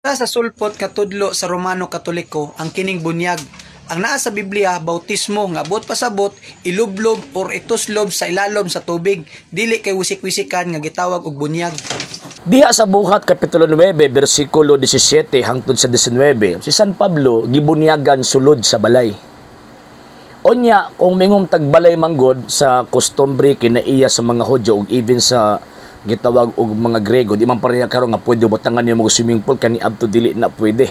Sa sulpot nga tudlo sa Romano Katoliko ang kining bunyag. Ang naa sa Biblia, bautismo nga buot pasabot ilublob or ituslob sa ilalom sa tubig, dili kay wisik-wisikan nga gitawag og bunyag. Diha sa Buhat Kapitulo 9, versikulo 17 hangtod sa 19, si San Pablo gibunyagan sulod sa balay. Onya, kung mingong tagbalay manggod sa kostumbre kinaiya sa mga Hudyo ug even sa gitawag og mga Grego, di man pareha karon nga pwede butangan nimo og swimming pool, kani adto dili na pwede.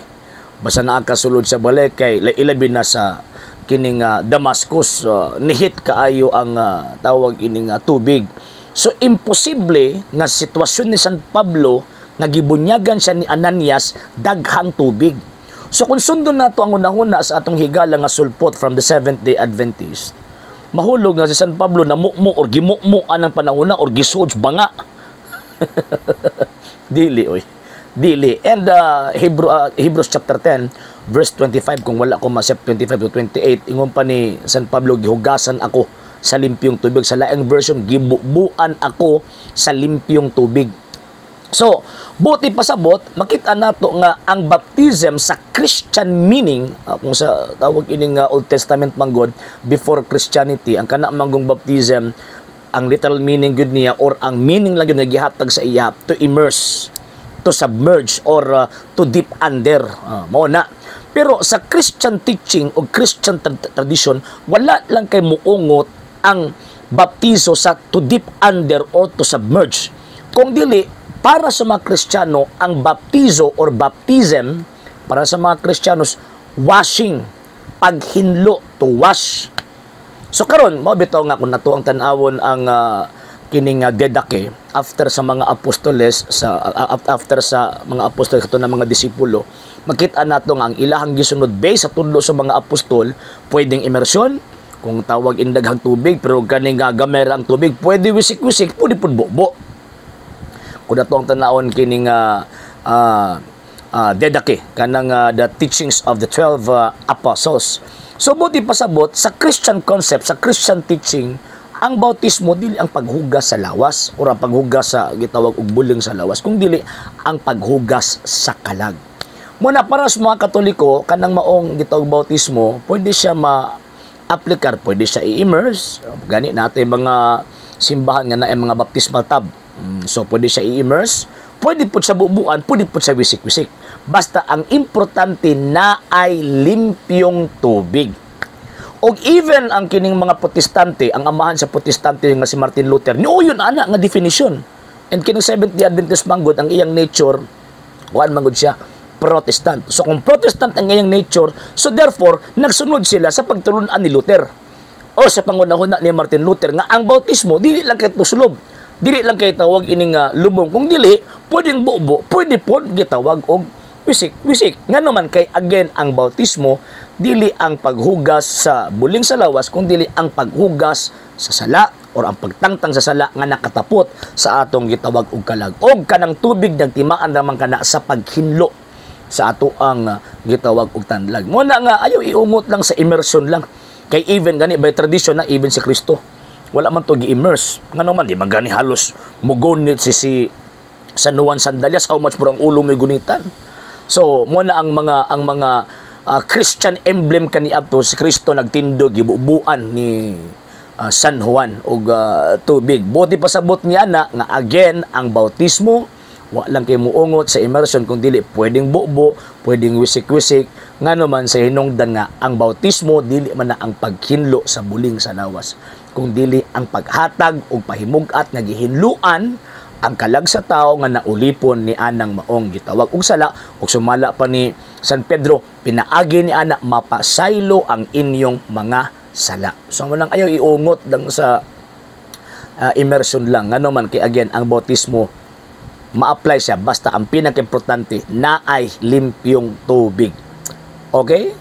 Basta naa ka sulod sa balay kay ilabi na sa kining Damascus, nihit kaayo ang tawag ining tubig. So imposible nga sitwasyon ni San Pablo nga gibunyagan siya ni Ananias daghang tubig. So kung sundon nato ang unahuna sa atong higala nga sulpot from the Seventh Day Adventist, mahulog nga si San Pablo namukmo or gimukmo anang panahona or gisuod banga. Dili oy. Dili. And Hebrews chapter 10 verse 25, kung wala ko masep 25 to 28, ingon pa ni San Pablo, "Gihugasan ako sa limpyong tubig." Sa laing version, "Gibubuan ako sa limpyong tubig." So, buti pasabot, makita nato nga ang baptism sa Christian meaning, kung sa tawag ining Old Testament manggod, before Christianity, ang kana manggong baptism, ang literal meaning gud niya or ang meaning lang gyud nga gihatag sa iya, to immerse, to submerge or to dip under. Mao na. Pero sa Christian teaching o Christian tradition, wala lang kay muungot ang baptizo sa to dip under or to submerge. Kung dili, para sa mga Kristiyano, ang baptizo or baptism, para sa mga Kristiyanos, washing, paghinlo, to wash. So karon mao bitaw nga kung nato ang tan-awon ang kining Didache after sa mga apostoles, sa after sa mga apostol kato na mga disipulo, makita nato nga ang ilahang gisunod base sa tudlo sa mga apostol, pwedeng immersion kung tawag in daghang tubig, pero kaning gamera ang tubig, pwede wisik-wisik, pwede pud bobo kung ato ang tanawon kining Didache, kanang the teachings of the 12 apostles. So buti pasabot, sa Christian concept, sa Christian teaching, ang bautismo dili ang paghugas sa lawas or ang paghugas sa gitawag og buling sa lawas, kung dili ang paghugas sa kalag. Muna para sa mga Katoliko, kanang maong gitawag bautismo, pwede siya ma-aplikar, pwede siya i-immerse. Gani natin mga simbahan nga na mga baptismal tub. So pwede siya i-immerse, pwede po sa bubuan, pwede po sa wisik-wisik. Basta ang importante na ay limpyong tubig. Og even ang kining mga Protestante, ang amahan sa Protestante nga si Martin Luther, niuyon ana nga definition. And kining Seventh-day Adventist manggod, ang iyang nature, kuan manggod siya, Protestant. So kung Protestant ang iyang nature, so therefore, nagsunod sila sa pagtulunan ni Luther o sa pangunahuna ni Martin Luther nga ang bautismo dili lang kay tuslob, dili lang kay tawag ining lubong, kung dili pwedeng bubo, pwede pod gitawag og wisik wisik. Ngano man kay again, ang bautismo dili ang paghugas sa buling sa lawas, kung dili ang paghugas sa sala or ang pagtangtang sa sala nga nakatapot sa atong gitawag og kalag, og kanang tubig nagtimaan naman kana sa paghinlo sa ato ang gitawag og tanlag. Mo na nga ayaw iungot lang sa immersion lang, kay even gani by tradition na even si Kristo wala man to gi-immerse. Ngano man di man gani halos mugunit si San Juan sandalyas, how much ang ulo may gunitan. So mo na ang mga Christian emblem kaniadto, si Kristo nagtindog, gibubuan ni San Juan og tubig. Buti pasabot niya na nga again, ang bautismo wa lang kay muungot sa immersion, kung dili pwedeng bubo, pwedeng wisik-wisik, ngano man sa hinungdan nga ang bautismo dili man na ang paghinlo sa buling sa lawas, kung dili ang paghatag og pahimug-at nga gihinluan ang kalag sa tao nga naulipon ni anang maong gitawag og sala. Ug sumala pa ni San Pedro, pinaagi ni ana mapasaylo ang inyong mga sala. So mo lang ayaw iungot lang sa immersion lang, ngano man kay again, ang bautismo ma-apply siya basta ang pinaka-importante na ay limpyong tubig. Okay?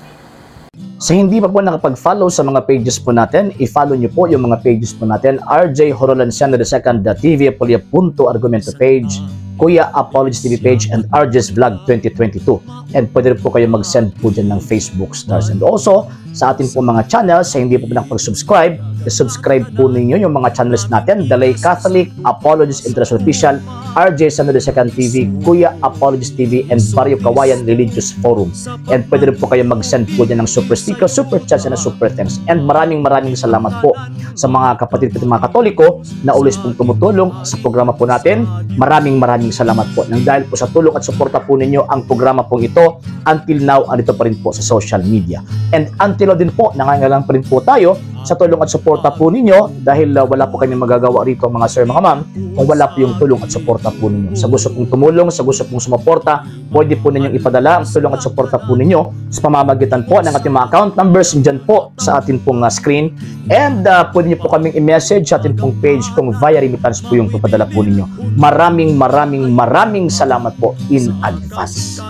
Sa hindi pa po nakapag-follow sa mga pages po natin, i-follow nyo po yung mga pages po natin. RJ Horolanciano II, the TV Apolia Punto Argumento page, Kuya Apologies TV page, and RJ's Vlog 2022. And pwede rin po kayo mag-send po dyan ng Facebook stars. And also, sa ating po mga channels, sa hindi po nakapag-subscribe, i-subscribe po ninyo yung mga channels natin, Dalay Catholic, Apologies International Official, RJ Sano the Second TV, Kuya Apologist TV, and Barrio Kawayan Religious Forum. And pwede rin po kayo mag-send po dyan ng super sticker, super chat, and super thanks. And maraming maraming salamat po sa mga kapatid ko, mga Katoliko na always pong tumutulong sa programa po natin. Maraming maraming salamat po. Nang dahil po sa tulong at suporta po ninyo, ang programa pong ito until now andito pa rin po sa social media. And until now din po, nangangailangan pa rin po tayo sa tulong at suporta po ninyo dahil wala po kami magagawa rito, mga sir, mga ma'am, kung wala po yung tulong at suporta po ninyo. Sa gusto pong tumulong, sa gusto pong sumuporta, pwede po ninyong ipadala ang tulong at suporta po ninyo sa pamamagitan po ng ating mga account numbers dyan po sa ating pong screen. And pwede niyo po kaming i-message sa ating pong page kung via remittance po yung papadala po ninyo. Maraming maraming maraming salamat po in advance.